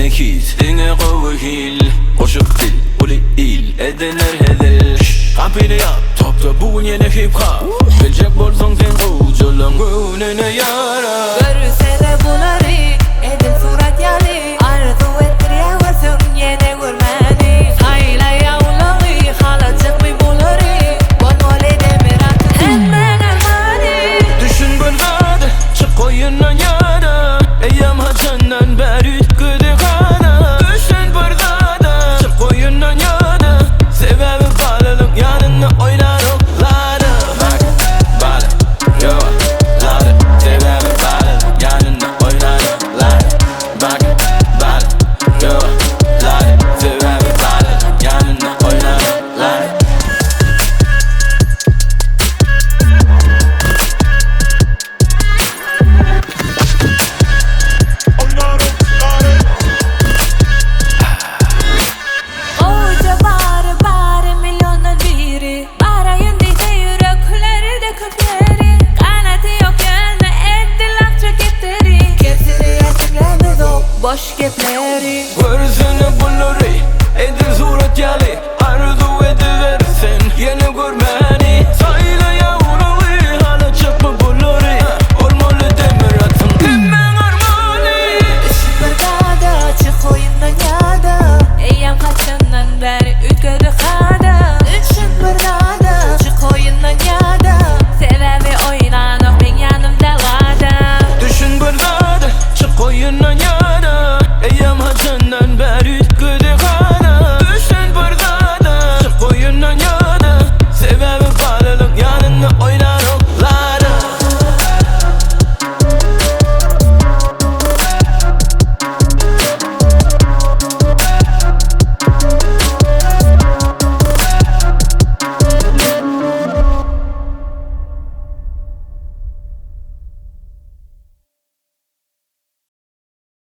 Ýene hit, diňe gowy hil. Goşup dil, uly il, edenler hezil. Gapyny ýap, topda bu gün ýene hip hop. Biljek bolsaň sen gowjalaň göwnüne ýara. Görsene bulary, edil surat ýaly. Arzuw etdirýär görseň ýene görmäni. Saýlaýa ulagy, halajakmy bulary. Bolmaly demir atyň hemmäň armany. Düşün bir zada, çyk oýundan ýada. Eýýäm haçandan bäri üýtgedi kada. Düşün bir zada, çyk oýundan ýada. Sebäbi balalyk ýanynda oýnarok lada. Bak, bala, ýowa, lada. Sebäbi balalyk ýanynda oýnarok lada. Bak, bala, ýowa, lada. Sebäbi balalyk ýanynda oýnarok lada. Gowja bary bary milliondan biri. Baraýyn diýse ýüreklerde köp ýeri. Ganaty ýok ýöne edil akja kepderi. Kepderi ýa diňlämezok boş gepleri. Görsene bulary edil surat ýaly.